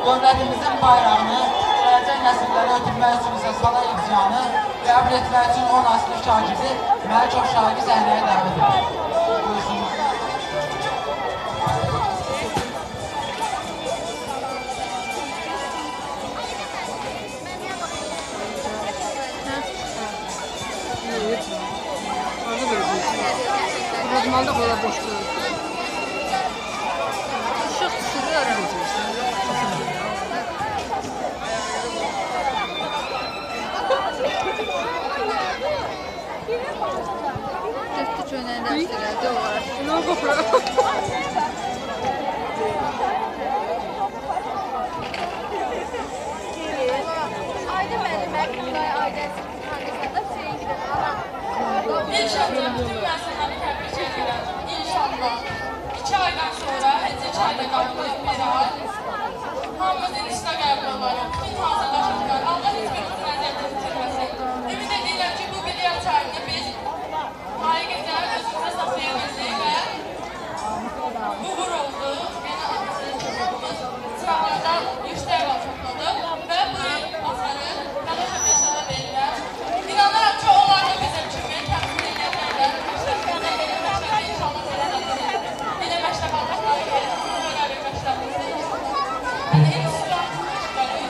Dövlətimizin bayrağını gələcək nəsillərə ötürmək üçün isə Salah İbziyanı qəbul etmək üçün 10 aslı şagirdi Məlikov Şaqi səhnəyə dəvət edir. Buyursun. Rozmalda qola boşdur. Işıq düşürür ara. Getdi çöynəyin dərs elədi, o var. Nə qoxuram? Aydın müəllimə, Aydın Xanqızada Hüseyin gidelim. İnşallah bütün müəssisələri təbrik edirəm. İnşallah 2 aydan sonra, heç 2 ayda qaldı, 1 ay. Hamımız inişlə qəbul olarıq. Bütün hazırlaşırıq. Allah heç birimizin əziyyətini bitirməsin. Ümid edirəm ki, bu bilik açarını biz layiqincə özümüzə saxlaya bildik və uğur oldu. Yəni, hamımız sınavlarda yüksək bal topladıq və bu il axarı Qardaşov Dilşada verirəm. İnanıram ki, onlar da bizim kimi təmsil edəcəklər. Məktəbimizə, elə məktəbə inşallah təmsil elə məktəb alacaqlar ki, belə bir məktəbimizdə inşallah. Yəni, institutlar təşkil.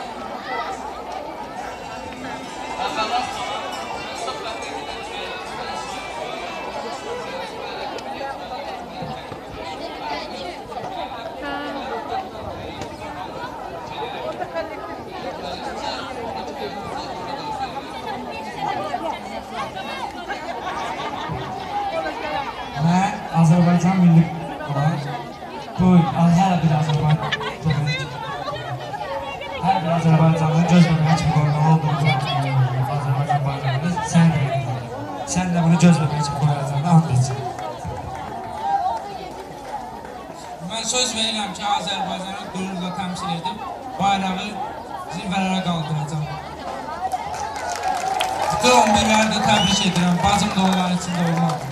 Mən Azərbaycan milli olaraq bu hər bir Azərbaycanın göz bebeği kimi qoymalı olduğunu Azərbaycan bayrağını sən də sən də bunu göz bebeği kimi qoyacağını and içsin. Mən söz verirəm ki, Azərbaycanı qürurla təmsil edib bayrağı zirvələrə qaldıracağam. Bütün 11-ləri də təbrik edirəm. Bacım da onların içində olmalıdır.